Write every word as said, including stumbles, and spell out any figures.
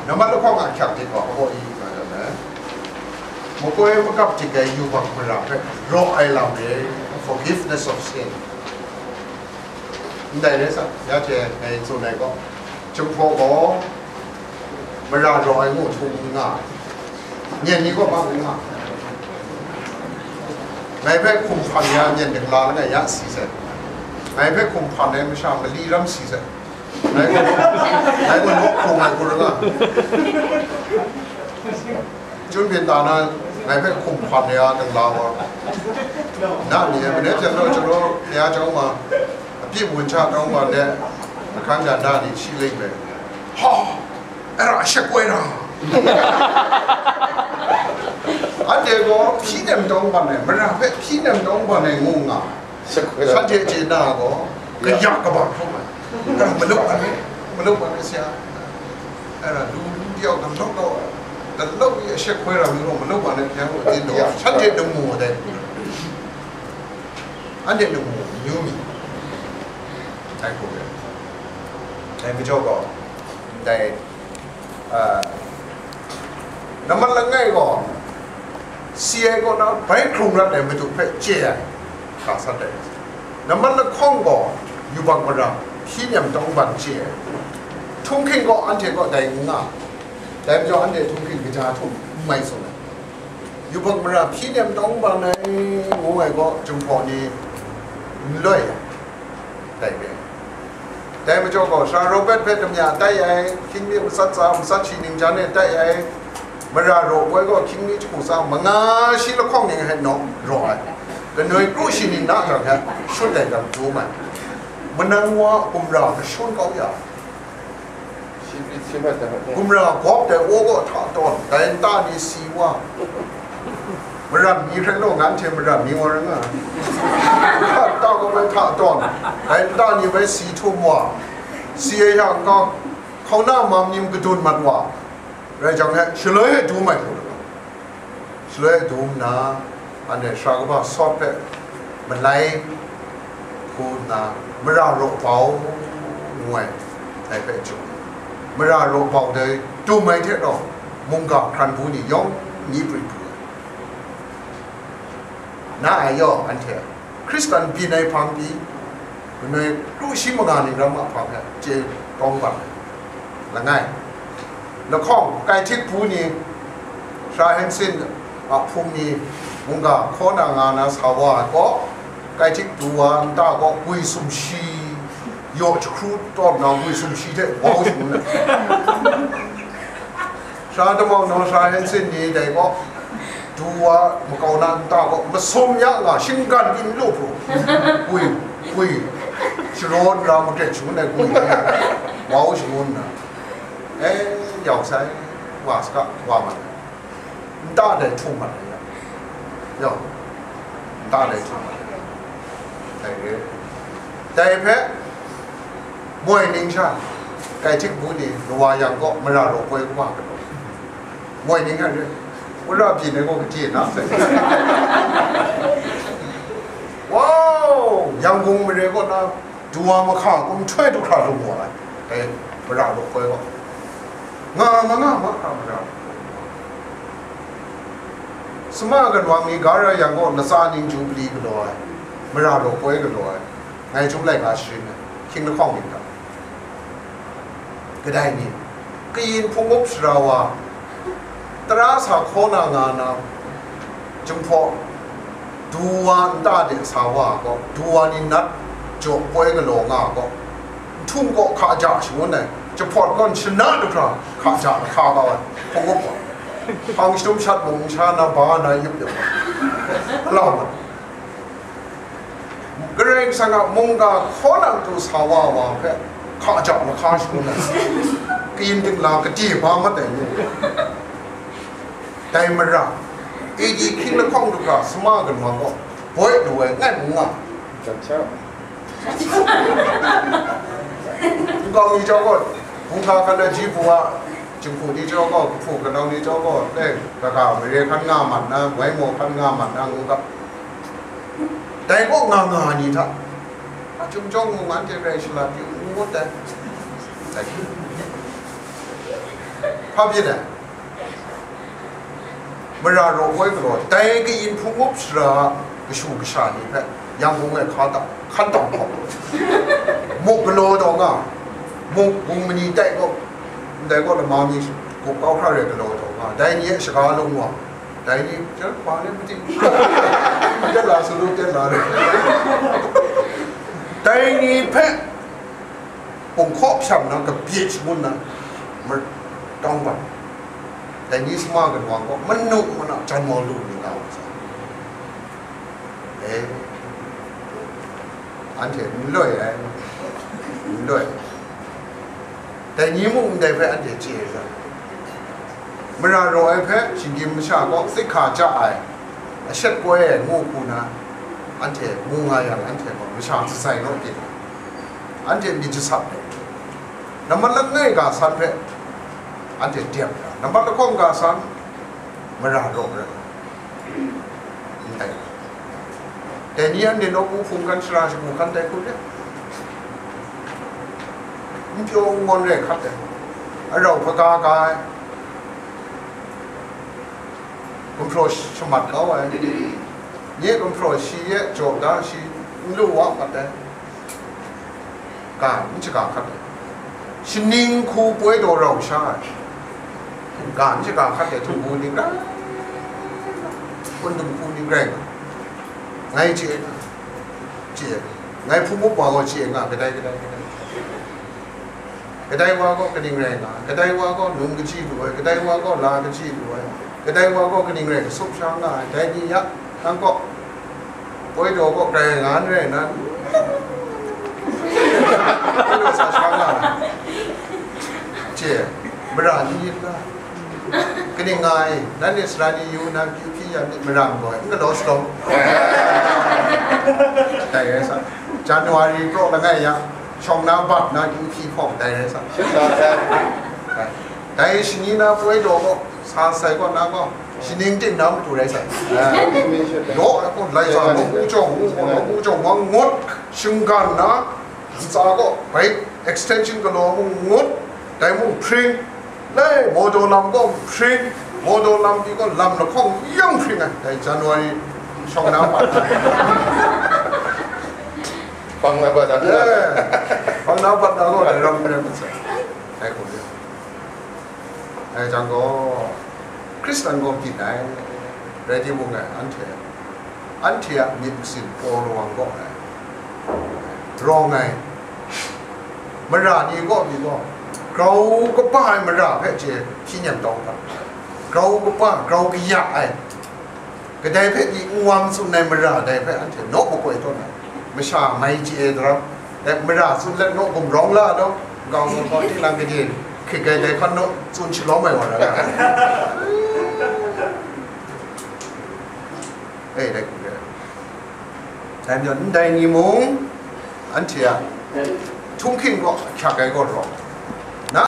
Nambat lahkawng a hkyak hte gaw, aw i nga dan ai. Makoi makap tik ai yubak mara hpe raw ai lam re, forgiveness of sin. Ndai rai sa, ya hte ngai tsun ai gaw, Jinghpaw gaw mara raw ai ngu htung n nga ai. Myen ni kaw bang n nga ai. Ngai hpe hkum hpan ya myen dingla langai ya si sai. Ngai hpe hkum hpan ai masha mali ram si sai. Ngai gaw, ngai gaw nawk hkum ai hku rai nga. Chyum byin ta na, ngai hpe hkum hpan ya dingla wa. Na ni e, mane hpyen law, chyaru ya chyawm ma, apyi mun hta tawng ma le, ahkang ganda ni shi ling me. Ha! Era shek koi ra. Anhte gaw hpyi nem tawng ban ai, mara hpe hpyi nem tawng ban ai ngu nga. Shanhte chye na gaw, kaya kaba hkrum ai. Malu ai, malu ai, sya. Lu lu diau, galau gau ai. Galau i a shek hkoi ra mi gaw, malu ai, yang gaw, din daw. Ya. Shanhte damu ai dai. Anhte damu, yu mi. Dai hku re. Dai majaw gaw, dai, ah, nambat langai gaw, si ai kaw na bai hkrung rat ai madu hpe chye ai, hkra sat ai. Nambat lahkawng gaw, yubak mara hpyi nem tawng ban chye ai. Htunghking gaw anhte kaw dai n nga, dai majaw anhte htunghking kaja htum n mai tsun ai. Yubak mara hpyi nem tawng ban ai ngu ai gaw, Jinghpaw ni n loi ai. Dai re. Dai majaw gaw, Sara Robert hpe damya tai ai, hkying mi matsat tsa, matsat shi ningjan e tai ai, mara raw poi gaw hkying mi jahku tsa manga shi lahkawng ning hte nawng raw ai, kanoi kru shi ning na jang hte shut ai jang dum ai, manang wa gumra kashun kau ya, gumra gawp dai wa gaw hta tawn, dai nta ni si wa, maram mi hkrai law, ngan hte maram mi wa rai nga ai. Hta gaw bai hta tawn, dai nta ni bai si htum wa, si ai yang gaw, hkauna mam nim kadun mat wa, rai jang he, shaloi e dum ai hku, shaloi e dum nna, anhte sara kaba sawt hpe malai hku nna, mara raw bau ngu ai, dai hpe chyu. Mara raw bau dai dum ai hte rau, mungga hkran bu ni yawng ni pri pru ai. Na ai yaw, anhte Hkristan byin ai hpang pyi, kanoi kru shi manga ning ram a hpang hpe chye kawng bang ai. Langai, lahkawng, kai htik bu ni, Sara Hensin a hpung ni, mungga hkaw na nga na sa wa ai gaw, kai htik du wa nta gaw gwi sumshi, yaw jahkru tawn na gwi sumshi hte wau shangun ai. Sara damau nang Sara Hensin ni dai gaw, du wa makau na nta gaw masum ya nga, shinggan byin lu hku, gwi, gwi, sharaw nra makret shangun ai gwi, wau shangun na, e, yau sai, wa saga, wa mat ai. Nta dai htum mat ai ya. Yau, nta dai htum mat ai. Dai re. Dai hpe, moi ning sha, kai htik bu ni, kawa yang gaw, mara raw poi kaba galaw. Moi ning hkan re. Wora byin ai gaw kade na sai. Wow! Yangon mare kaw na, duwa mahka kumhtroi du hkra lung wa ai. Dai mara raw poi gaw. Nga ma nga mahkra mara raw poi gaw. Sama ganwang ni ga ra yang gaw, latsa ning jubili galaw ai. Mara raw poi galaw ai. Ngai chyum laika sharin ai. Hkying lahkawng ning hta. Kadai ni, kayin hpung up sara wa, tara sa hkaw na nga na, Jinghpaw, du wa nta de sa wa gaw, du wa ni nat jaw poi galaw nga gaw, nhtum gaw hka ja shangun ai, jahpawt gawn shana du hkra hka ja lahka kau ai, hpung up gaw, hpang shadum shat mung sha na ba na yup yup, lau mat. Karai Kasang a mungga hkaw nang tu sa wa wa hpe hka ja mahka shangun ai, kayin dingla kade ba mat ai ni? Dai mara, A D hkying lahkawng du hkra sama ganwa gaw boi lu ai ngai mung nga. Nkau ni chyawm gaw, hkungga hkan ai ji hpung a, jinghku ni chyawm gaw, kahpu kanau ni chyawm gaw, e, kaga mare hkan nga mat na, wai maw hkan nga mat na, ngu ga. Dai kaw nga nga ni hta, a chyum chyawm mung anhte rai shalat yu, ngu ngut ai. Hpa byin ai? Mara raw koi galaw, dai kayin hpung up sara kashu kasha ni hpe Yangon e hka ta, hkan tam hkawm, muk galaw taw nga, muk bung mani tai kaw, ndai kaw lama mi gup kau hkra re galaw taw nga, dai ni e shaga lung wa, dai ni, chyar hpa le mati, tet la su lu, tet la re. Dai ni hpe, Hpung hkaw hpyam na, kabye shangun na, tawng bang. Dai ni sama ganwang gaw manu mana jan mau lu mi nga wa sa. E, anhte n loi ai, n loi. Dai ni mung ndai hpe anhte chye ai sa. Mara raw ai hpe shinggyim masha gaw zit hka ja ai, ashet koi ai ngu hku na, anhte mu nga yang, anhte gaw masha shatsai naw byin ai. Anhte myit jasap ai. Nambat langai ga san hpe anhte dep ai. Nambat lahkawng ga san mara raw rai. Ndai. Dai ni anhte nawku hpunggan shara shagu hkan tai hkru de. N pyaw n ngawn re hkat ai. Arau hpaga ga ai. Gumhpraw shamat kau ai. Nye gumhpraw shi ye jaw da, shi n lu wa mat ai. Ga n shaga hkat ai. Shaning hku poi daw rau sha ai. Ga n shaga hkat ai htung hku ning rai, kundum hku ning rai nga. Ngai chye, chye. Ngai hpung up wa gaw chye nga, kadai, kadai, kadai. Kadai wa gaw kaning rai nga ai, kadai wa gaw num kaji lu ai, kadai wa gaw la kaji lu ai, kadai wa gaw kaning rai kasup sha nga ai, dai ni ya, nang gaw, poi daw gaw grai nga n rai na, sa sha nga ai. Che, mara ni yit la? Kaning nga ai, nanhte sara ni yu na, kyu hpyi ya myit, mara n gaw ai, n galaw shadaw. Dai rai sa, January praw langai ya, shawng na bat na kyu hpyi hpawng dai rai sa. Dai shani na poi daw gaw, sa sai gaw na gaw, shaning ting na matu rai sa. Law ai gaw, lai sa, mung u jawng, mung u jawng, mung u jawng, mung ngut, shinggan na, ntsa gaw, bai extension galaw mung ngut, dai mung hpring, lai, mawdaw lam gaw hpring, mawdaw lam pyi gaw lam lahkawng yang hpring ai, dai January shawng na bat. Hpang na bat na. Eh, hpang na bat na gaw, dai ram rai mat sai. Dai hku ya. Dai jang gaw, Hkristan gaw byin ai, rai timung, ngai anhte, anhte a myit masin paw rawng gaw ai, rawng ai, mara ni kaw mi gaw, grau kaba ai mara hpe chye hpyi nem tau hkra, grau kaba, grau kaya ai, kadai hpe pyi n wam tsun ai mara dai hpe anhte naw makoi tawn ai, masha mai chye ai daram, dai mara tsun let naw gumrawng la law, nkau gaw tinang kaji hkrit ai dai hkan naw tsun shalawm ai wa ra ga ai. E, dai hku re ai. Dai majaw, ndai ni mung, anhte a htunghking gaw ahkyak ai gaw rawng,